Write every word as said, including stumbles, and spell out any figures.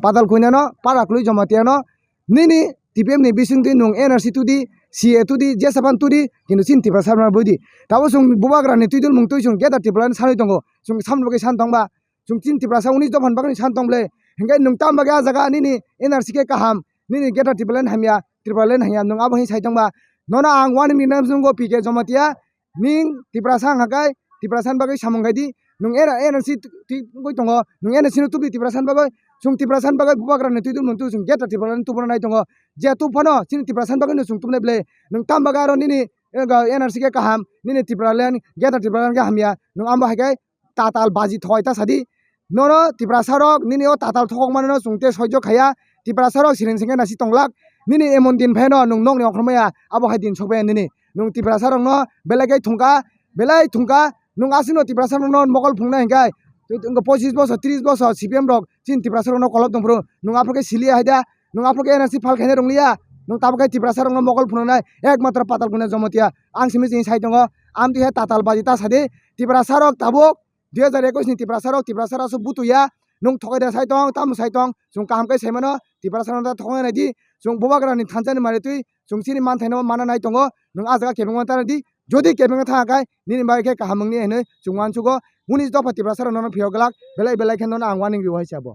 Patal Khuina no, Para Kwlwi Jamatia no, nini T P F ni bising twi nwng N R C tudi, C A A tudi, jesa phan tudi, kintu chini Tiprasa rok budi. Tabo chwng bubagra ni twi dul mung twi chwng Greater Tipraland sanwi tongo. Chwng samno bagwi san tongba, chwng chini Tiprasa unis dophan bagwi san tong ble. Hinkhe nwng tam bagwi ah jaga nini N R C khe kaham, nini Greater Tipraland hamya, Tipraland hamya, nwng abo hin sai tongba. Nono ang warning rinai mswngo P K Jamatia, ning Tiprasa wngkha khe, Tiprasa ni bagwi samung khai di. Nwng era N R C twi wngwi tongo, nwng N R C no tubudi Tiprasa ni bagwi, chwng Tiprasa ni bagwi bubagra ni twi dul mung twi chwng Greater Tipraland tubuna nai tongo. Je tub phano chini Tiprasa ni bagwi no chwng tubunai ble. Nwng tam bagwi aro nini, eh, N R C khe kaham, nini Tipraland, Greater Tipraland khe hamya, nwng amo hai khe tatal baji thoi ta sadi. Nono Tiprasa rok nini o tatal thokok mano no chwng te soijo khaya. Tiprasa rok siring sengke nasi tonglak. Nini emon din pheno nwng nokni okhorma ya, abo hai din sokbaya nini. Nwng Tiprasa rok no belai khe thungkha, belai thungkha. Nwng aswk no Tiprasa rok no mokol phunuknai hinkhe, wngkha pochis bosor, tris bosor C P M rok chini Tiprasa rok no kolop tongphuru. Nwng aphuru khe siliya hai da, nwng aphuru khe N R C file khaina rwngya. Nwng tabuk khe Tiprasa rok no mokol phunuknai, ekmatro Patal Khuina Jamatia. Ang simi chini sai tongo, amtwi hai tatal baji ta sadi. Tiprasa rok tabuk dui hajar ekwis ni Tiprasa rok, Tiprasa rok aswk butuya, nwng thokai da sai tong, tamo sai tong, chwng kaham khe sai mano, Tiprasa rok thoknai nai di, chwng bubagra ni thansa ni mari twi, chwng chini manthai no mana nai tongo, nwng ah jaga kebengma ta nai di, jodi kebengma thang khe, nini bai khe kaham wngni hinwi chwng uansugo, unis dopha Tiprasa rok nono phiyok glak, belai belai khe nono ang warning rio hai sabo.